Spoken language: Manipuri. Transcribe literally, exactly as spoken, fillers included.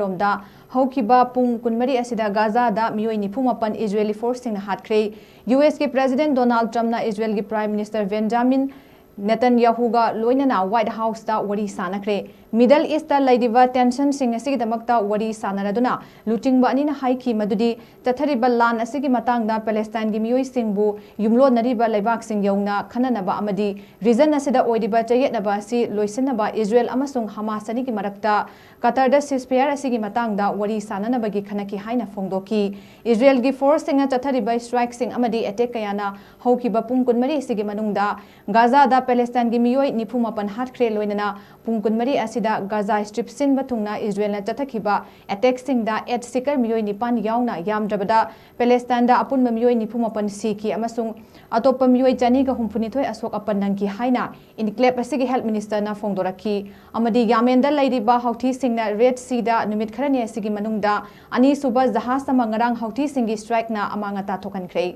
ꯔꯣꯝꯗ ꯍꯧꯈꯤꯕ ꯄꯨꯡ ꯀꯨꯟꯃꯔꯤ ꯑꯁꯤꯗ ꯒꯥꯖꯥꯗ ꯃꯤꯑꯣꯏ ꯅꯤꯐꯨ ꯃꯥꯄꯟ ꯏꯖꯔꯦꯂꯤ ꯐꯣꯔꯁꯁꯤꯡꯅ ꯍꯥꯠꯈ꯭ꯔꯦ꯫ ꯌꯨ ꯑꯦꯁꯀꯤ ꯄ꯭ꯔꯦꯁꯤꯗꯦꯟꯠ ꯗꯣꯅꯥꯜꯗ ꯇ꯭ꯔꯝꯞꯅ ꯏꯖꯔꯦꯜꯒꯤ ꯄ꯭ꯔꯥꯏꯝ ꯃꯤꯅꯤꯁꯇꯔ ꯕꯦꯟꯖꯥꯃꯤꯟ ꯅꯦꯇꯟꯌꯥꯍꯨꯒ ꯂꯣꯏꯅꯅ ꯋꯥꯏꯠ ꯍꯥꯎꯁꯇ ꯋꯥꯔꯤ ꯁꯥꯟꯅꯈ꯭ꯔꯦ꯫ ꯃꯤꯗꯜ ꯏꯁꯇ ꯂꯩꯔꯤꯕ ꯇꯦꯟꯁꯟꯁꯤꯡ ꯑꯁꯤꯒꯤꯗꯃꯛꯇ ꯋꯥꯔꯤ ꯁꯥꯟꯅꯔꯗꯨꯅ ꯂꯨꯆꯤꯡꯕ ꯑꯅꯤꯅ ꯍꯥꯏꯈꯤ ꯃꯗꯨꯗꯤ ꯆꯠꯊꯔꯤꯕ ꯂꯥꯟ ꯑꯁꯤꯒꯤ ꯃꯇꯥꯡꯗ ꯄꯦꯂꯦꯁꯇꯥꯏꯟꯒꯤ ꯃꯤꯑꯣꯏꯁꯤꯡꯕꯨ ꯌꯨꯝꯂꯣꯟꯅꯔꯤꯕ ꯂꯩꯕꯥꯛꯁꯤꯡ ꯌꯧꯅ ꯈꯟꯅꯅꯕ ꯑꯃꯗꯤ ꯔꯤꯖꯟ ꯑꯁꯤꯗ ꯑꯣꯏꯔꯤꯕ ꯆꯌꯦꯠꯅꯕ ꯑꯁꯤ ꯂꯣꯏꯁꯤꯟꯅꯕ ꯏꯖꯔꯦꯜ ꯑꯃꯁꯨꯡ ꯍꯃꯥꯁ ꯑꯅꯤꯒꯤ ꯃꯔꯛꯇ ꯀꯇꯔꯗ ꯁꯤꯁꯐꯦꯌꯥꯔ ꯑꯁꯤꯒꯤ ꯃꯇꯥꯡꯗ ꯋꯥꯔꯤ ꯁꯥꯟꯅꯅꯕꯒꯤ ꯈꯟꯅꯈꯤ ꯍꯥꯏꯅ ꯐꯣꯡꯗꯣꯛꯈꯤ꯫ ꯏꯖꯔꯦꯜꯒꯤ ꯐꯣꯔꯁꯁꯤꯡꯅ ꯆꯠꯊꯔꯤꯕ ꯁ꯭ꯇ꯭ꯔꯥꯏꯛꯁꯤꯡ ꯑꯃꯗꯤ ꯑꯦꯇꯦꯛ ꯀꯌꯥꯅ ꯍꯧꯈꯤꯕ ꯄꯨꯡ ꯀꯨꯟꯃꯔꯤ ꯑꯁꯤꯒꯤ ꯃꯅꯨꯡꯗ ꯒꯥꯖꯥꯗ ꯄꯦꯂꯦꯁꯇꯥꯏꯟꯒꯤ ꯃꯤꯑꯣꯏ ꯅꯤꯐꯨ ꯃꯥꯄꯟ ꯍꯥꯠꯈ꯭ꯔꯦ꯫ ꯂꯣꯏꯅꯅ ꯄꯨꯡ ꯀꯨꯟꯃꯔꯤ ꯑꯁꯤꯗ ꯒꯥꯖꯥ ꯁ꯭ꯇ꯭ꯔꯤꯞ ꯁꯤꯟꯕ ꯊꯨꯡꯅ ꯏꯖꯔꯦꯜꯅ ꯆꯠꯊꯈꯤꯕ ꯑꯦꯇꯦꯛꯁꯤꯡꯗ ꯑꯦꯠ ꯁꯤꯀꯔ ꯃꯤꯑꯣꯏ ꯅꯤꯄꯥꯟ ꯌꯥꯎꯅ ꯌꯥꯝꯗ꯭ꯔꯕꯗ ꯄꯦꯂꯦꯁꯇꯥꯏꯟꯗ ꯑꯄꯨꯟꯕ ꯃꯤꯑꯣꯏ ꯅꯤꯐꯨ ꯃꯥꯄꯟ ꯁꯤꯈꯤ ꯑꯃꯁꯨꯡ ꯑꯇꯣꯞꯄ ꯃꯤꯑꯣꯏ ꯆꯅꯤꯒ ꯍꯨꯝꯐꯨ ꯅꯤꯊꯣꯏ ꯑꯁꯣꯛ ꯑꯄꯟ ꯅꯪꯈꯤ ꯍꯥꯏꯅ ꯏꯟꯀ꯭ꯂꯦꯕ ꯑꯁꯤꯒꯤ ꯍꯦꯜꯊ ꯃꯤꯅꯤꯁꯇꯔꯅ ꯐꯣꯡꯗꯣꯔꯛꯈꯤ꯫ ꯑꯃꯗꯤ ꯌꯥꯃꯦꯟꯗ ꯂꯩꯔꯤꯕ ꯍꯧꯊꯤꯁꯤꯡꯅ ꯔꯦꯗ ꯁꯤꯗ ꯅꯨꯃꯤꯠ ꯈꯔꯅꯤ ꯑꯁꯤꯒꯤ ꯃꯅꯨꯡꯗ ꯑꯅꯤꯁꯨꯕ ꯖꯍꯥꯖ ꯑꯃ ꯉꯔꯥꯡ ꯍꯧꯊꯤꯁꯤꯡꯒꯤ ꯁ꯭ꯇ꯭ꯔꯥꯏꯛꯅ ꯑꯃꯥꯡ ꯑꯇꯥ ꯊꯣꯛꯍꯟꯈ꯭ꯔꯦ꯫